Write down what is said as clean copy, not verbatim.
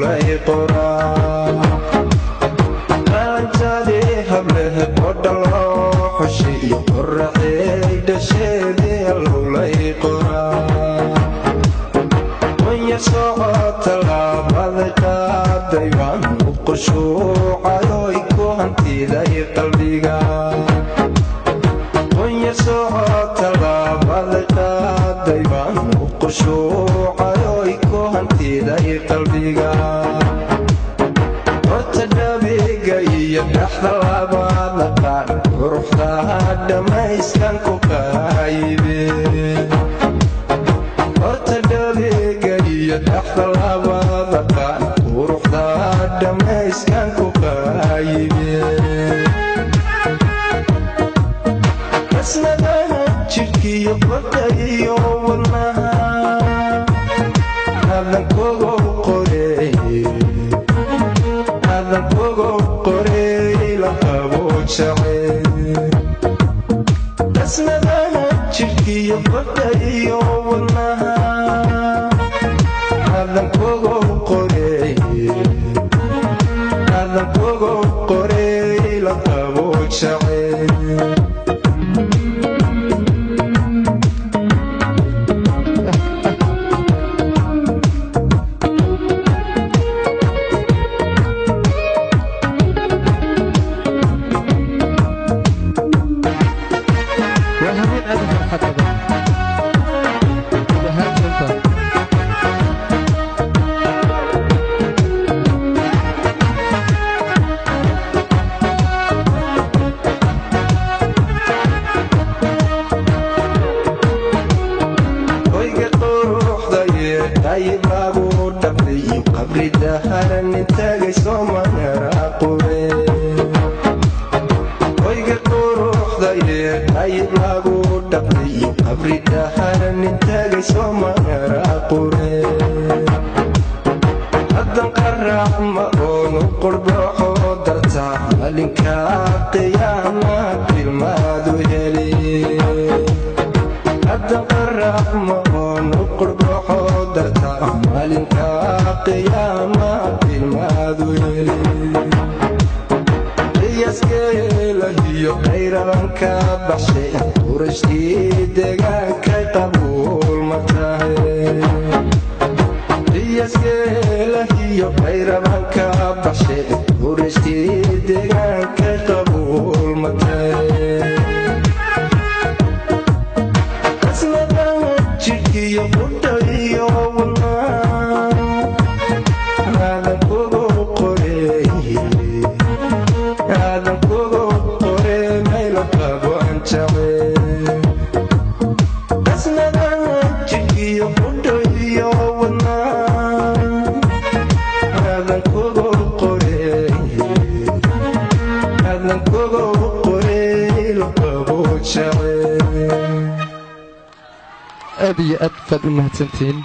Lowlay qoraa qalanjadii hablehe qodha loo xushay iyo qoraxey dhasheedii lowlay qoraa wanya socod tallaabada qaaday waan u qushuucayoy ku hantiday qalbiga wanya socod tallaabada qaaday waan u qushuucayoy ku hantiday qalbiga horta dhabiga iyo dhaxda labada qaar quruxda dhammayskan ku qaybe horta dhabiga iyo dhaxda labada qaar quruxda dhammayskan ku qaybe asnadaha jidhkiyo qodha iyo wadnaha hadan kogo qorey hadan kogo qorey la qabo jacayl asnadaha jidhkiyo qodha iyo wadnaha hadan kogo qorey hadan kogo qorey la qabo jacayl. Waa habeen aad u farxad badan guud ahaantiinba. Hoyga quruxda iyo qayb lagu dhaqay iyo qabri daharan tagay Soomaaliya qure hoyga quruxda iyo qayb lagu dhaqay iyo qabri daharan tagay Soomaaliya qure haddan qaraac ma oonu qurbaxo darta maalinka qiyaama tilmaadu heli hadda qaraac ma oonu qurbaxo darta maalinka qiyaama tilmaadu heli qiyaskeelahiyo qayrabanka baxshay qurashtii deegaankay qabuul ma tahay qiyaskeelahiyo qayrabanka baxshay qurashtii deegaankay qabuul ma tahay asnadaha jidhkiyo qudha iyo wadnaha aadan kugu qorey aadan kugu qorey mayla qabo aan jacayl asnadaha jidhkiyo qudha iyo wadnaha aadan kugu qorey aadan kugu qorey la qabo jacayl. Aad iyo aad baad u mahadsantihiin.